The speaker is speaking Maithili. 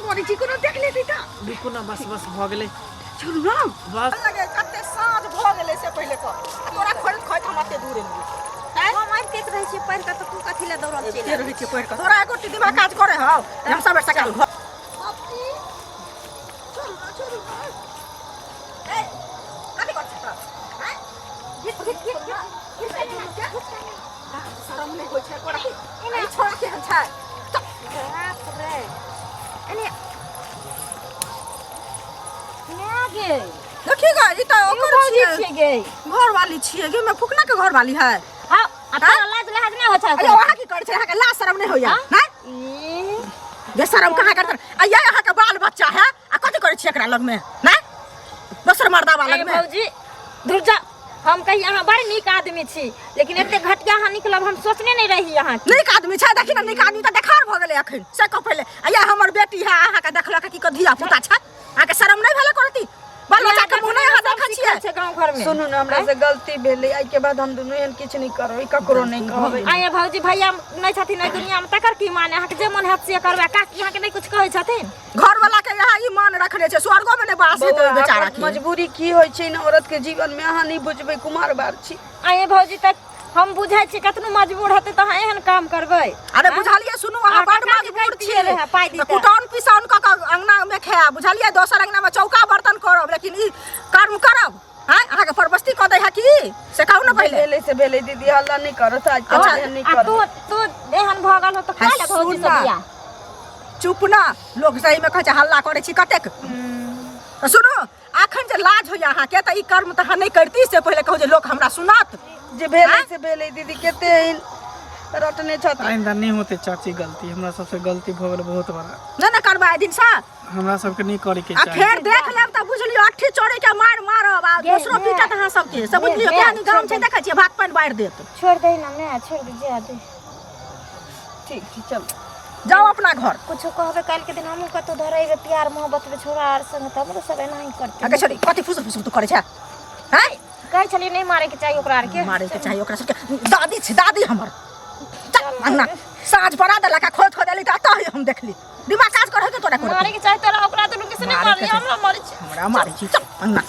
करै छी? कोनो देख लेतै तऽ। रुकू ना, बस बस भऽ गेलै। छोड़ू ना। बस। लगे कते साँझ भऽ गेलै से पहिले कह। आ तोरा खोजैत खोजैत हम एते दूर एलियै। हैं? हम आबिते रहै छियै पढ़ि कऽ, तऽ तू कथी लए दौड़ल चलि एते रहै छियै पढ़ि कऽ, तोरा एको दिमाग काज करै हौ जे हम सबेर सकाल घर। छोड़ू ना, छोड़ू ना। ए, कथी करै छी तोरा? हैं? घिच, घिच, घिच, घिच, घिच, घिच, घिच। शरम नहि होइ छै तोरा? ई छोड़ा केहन छै? बाप रे, एने माय गे। देखी गे, ई तऽ ओकर भौजी छियै। छियै गे। घरवाली छियै गे, मे फुकना के घरवाली है। हाँ, आ तोरा लाज लिहाज नहि होइ छै? अरे, अहाँ की करै छै? अहाँके लाज शरम नहि होइया? नहि? ई, बेशरम कहाँ करत? आ ये अहाँके बाल बच्चा है, आ कथी करै छी एकरा लगमे? नहि, दोसर मर्दाबा अरे लगमे। भौजी, धुर जा। हम कही अहाँ बड़ नीक आदमी छी, लेकिन एते घटिया अहाँ निकलब, हम सोचने नहि रही अहाँ। नीक आदमी छै? देखी ने, नीक आदमी तऽ देखार भऽ गेलै अखन से कह पहिले। आ ये हमर बेटी है, अहाँके देखलक की धिया पुता छै? अहाँके शरम नहि भेलै करती? बाल बच्चा के मुँह नहि अहाँ देखै छियै? छै गाँव घर में। सुनू ने, हमरा से गलती भेलै। एहि के बाद हम दुनू एहन किछु नहि करबै, ककरो नहि कहबै। आये भौजी, भैया नहि छथिन एहि दुनिया में, तकर की माने? अहाँके जे मन हैत से करबै। काकी अहाँके नहि किछु कहै छथिन? घर वाला के यहाँ ई मान रखने छै, स्वर्गो में नहि वास हेतै ओहि बौआ, बेचारा अपन के। मजबूरी की होइ छै ने औरत के जीवन में, अहाँ नहि बुझबै, कुमार बार छी। आये भौजी, तक हम बुझै छी, कतनो मजबूर हेतै तऽ अहाँ एहन काम करबै? अरे बुझलियै, सुनू, अहाँ आ, बड काका जी मजबूर कहैत छियै रहै, पाइ दितै। कुटौन पिसौन कऽ कऽ अंगना में खायब, बुझलियै? दोसर अंगना में चौका बर्तन करब, लेकिन ई कर्म करब? हैं, अहाँके परबस्ती कऽ दै है की, से कहू ने जे पहिले। भेलै से भेलै दीदी, हल्ला नहि करत आज के अच्छा, बाद एहन नहि आ करब। तू एहन भऽ गेल हो तऽ हाँ, खा ले भौजी सुन से ना। बियाह। चुप ना, लोक सही में कहै छै हल्ला करै छी कतेक। तऽ सुनू, अखन जे लाज होइया अहाँके, तऽ ई कर्म तऽ अहाँ नहि करती से पहिले कहू जे लोक हमरा सुनत। जे भेलै से भेलै दीदी, कते एहन रटने छथिन। आइंदा नहि होते चाची गलती। हमरा सबसे गलती भऽ गेल बहुत बड़ा। नहि ने करबै आइ दिनसँ। हमरा सबके नहि करे के आ चाही। फेर देख लेब तऽ बुझलियौ, अट्ठी चोरी के मार मारब आ गे, दोसरो गे। पीटत अहाँ सबके से बुझलियौ। गे, केहन गाम छै छोड़ दे। देखै छियै, भात पानि बारि देत। छोड़ दे ना मैं, छोड़ दे, जा दे। ठीक छै, चल। जाओ अपना घर। कुछो कहबै, काल्हि के दिन हमहूँ कतहु धरेबै प्यार मोहब्बत में छोरा आर संग, तऽ हमरो सब एनाही करतै। अगे छोड़ी, कथी फुसुर फुसुर तू करै छै? हैं? कहै छलियै नहि मारैके चाही ओकरा आरके। मारे के चाही ओकरा सबके? दादी छै दादी हमर। चल अंगना, साँझ पड़ा देलक आ खोज खोज एली तऽ एतऽ हम देखली। दिमाग काज करै के तोरा? मारैके चाही तोरा ओकरा दुनू के? से नहि मारैके मारली, हमरा मारै छै। हमरा मारै छी? चल अंगना।